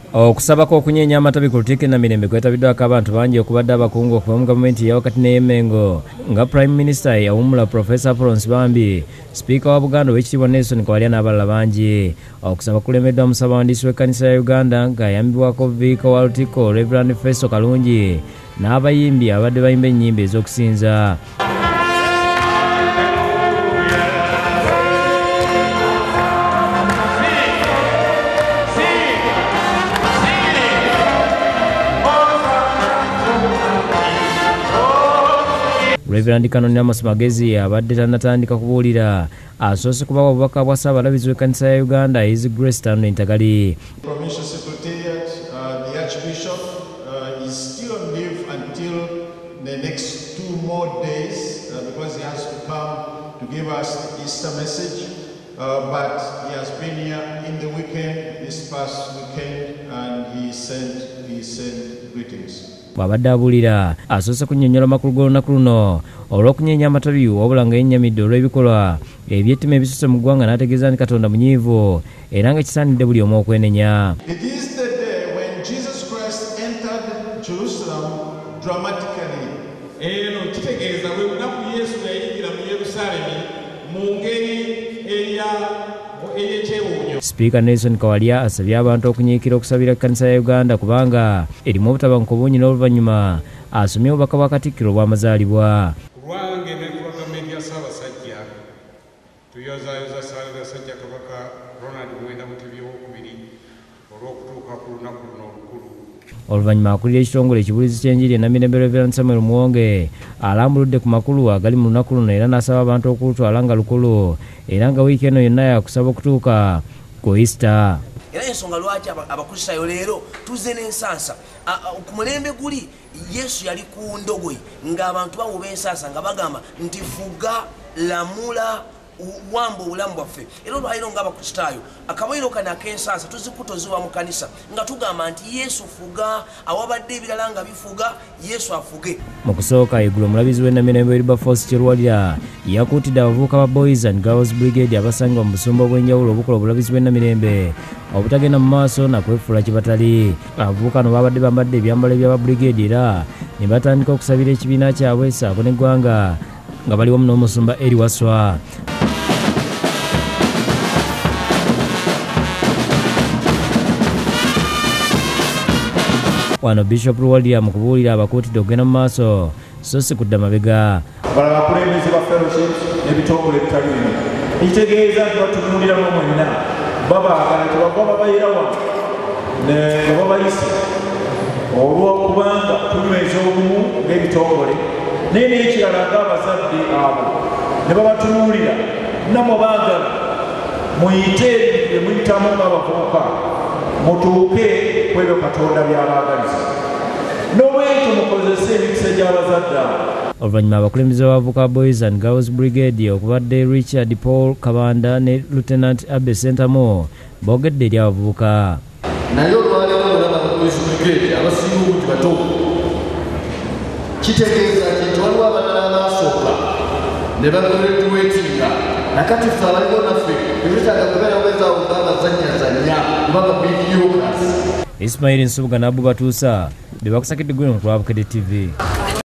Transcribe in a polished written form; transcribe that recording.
Okusabako okunyeenya amatabi ku Lutikko e Namirembe kwetabiddwako abantu bangi okubadde abakungu okuva mu gavumenti eya wakati n'ey'Emmengo nga Prime Minister yawummula Professor Florence Bambi, Sipiika wa Buganda Oweekitiibwa Nelson Kawalya n'abalala bangi. Okusaba kukulembeddwa Musabawandiisi w'ekkanisa ya Uganda ng'ayambibwako Viika wa Lutikko Reverend Festo Kalungi n'abayimbi abadde bayimba ennyimba ez'okusinza. Reverend Canon Amos Magezi abadde tannatandika kubuulira asoose kubawa obubaka bwa Ssaabalabirizi w'ekkanisa ya Uganda His Grace Stanley Ntagali. Provincial Secretariat, the Archbishop is still on leave until the next 2 more days because he has to come to give us the Easter message. But he has been here in the weekend, this past weekend, and he sent greetings. Bw'abadde abuulira asoose kunnyonnyola amakulu g'olunaku luno olw'okunyeenya amatabi wabula nga yennyamidde olw'ebikolwa eby'ettima ebisuse mu ggwanga n'ategeeza nti Katonda munyiivu era nga kisaanidde buli omu okwenenya. It is the day when Jesus Christ entered Jerusalem dramatically. Eno kitegeeza bwe lunaku Yesu yayingira mu Yerusaalemi mu ngeri ey'ekyewuunyo. Sipiika Nelson Kawalya asabye abantu okunyiikira okusabira ekkanisa ya Uganda kubanga erimu obutabanguko bungi n'oluvannyuma asomye obubaka bwa Katikkiro obw'amazaalibwa. Ku lwange ne ku lwa gavumenti ya Ssaabasajja tuyozaayoza Ssaabasajja Kabaka Ronald Muwenda Mutebi II olw'okutuuka ku lunaku luno olukulu. Oluvannyuma akulira ekitongole ekibuulizi ky'enjiri e Namirembe Reverend Samuel Muwonge alambuludde ku makulu agali mu lunaku luno era n'asaba abantu okulutwala nga lukulu era nga wiiki eno yonna yakusaba okutuuka ku Easter. Era ensonga lwaki Abakristaayo leero tuzze n'ensansa. Ku mulembe guli Yesu yali ku ndogoyi ng'abantu bawuba ensansa nga bagamba nti fuga, lamula, wamba obulamu bwaffe. Era olwaleero ng'Abakristaayo akabonero kano ak'ensansa tuzikutoziwa mu kanisa nga tugamba nti Yesu fuga, awabadde ebirala nga bifuga, Yesu afuge. Mu kusooka eggulo omulabizi w'e Namirembe Wilberforce Kyerwalira yakuutidde abavubuka ba Boys and Girls Brigade abasangibwa mu busumba obw'enjawulo obukola obulabizi bw'e Namirembe obutagenda mu maaso na kwefuula kye batali. Abavubuka bano babadde bambadde ebyambalo eby'aba brigade era ne batandika okusabira ekibiina kyabwe ssaako n'eggwanga nga bali wamu n'omusumba Eri Waswa. Wano Bishop Luwalira mu kubuulira abakuutidde okugenda mu maaso so si kudda mabega. Bala abakulembeze ba fellowships n'ebitongole ebitali bimu ekitegeeza nti batunuuliramu mwenna babaagala tebava babayira wano nga babayise olw'okubanga tunyweza obumu ng'ebitongole naye n'ekirala ng'abazadde abo ne babatunuulira nammwe baagala muyite ebintu bye muyitamu ng'abavubuka mutuuke ku ebyo Katonda by'abaagaliza. N'olwekyo mukozese emikisa gy'abazadde abo. Oluvannyuma abakulembeze b'abavubuka Boys and Girls Brigade okubadde Richard Paul Kabanda ne Lieutenant Abe Sentamu boogedde eri abavubuka. Naye olwaleero olaba Boys Brigade abasinga obungi bato. Kitegeeza nti waliwo abalala abaasooka ne bagraduatinga nakati ffe abaliwo naffe tetwetaaga kubeera wezaawo ng'abazannyazannya oba ba mediocres. Ismail Nsubuga n'Abu Batuusa be bakusakidde gwino ku lwa Bukedde TV.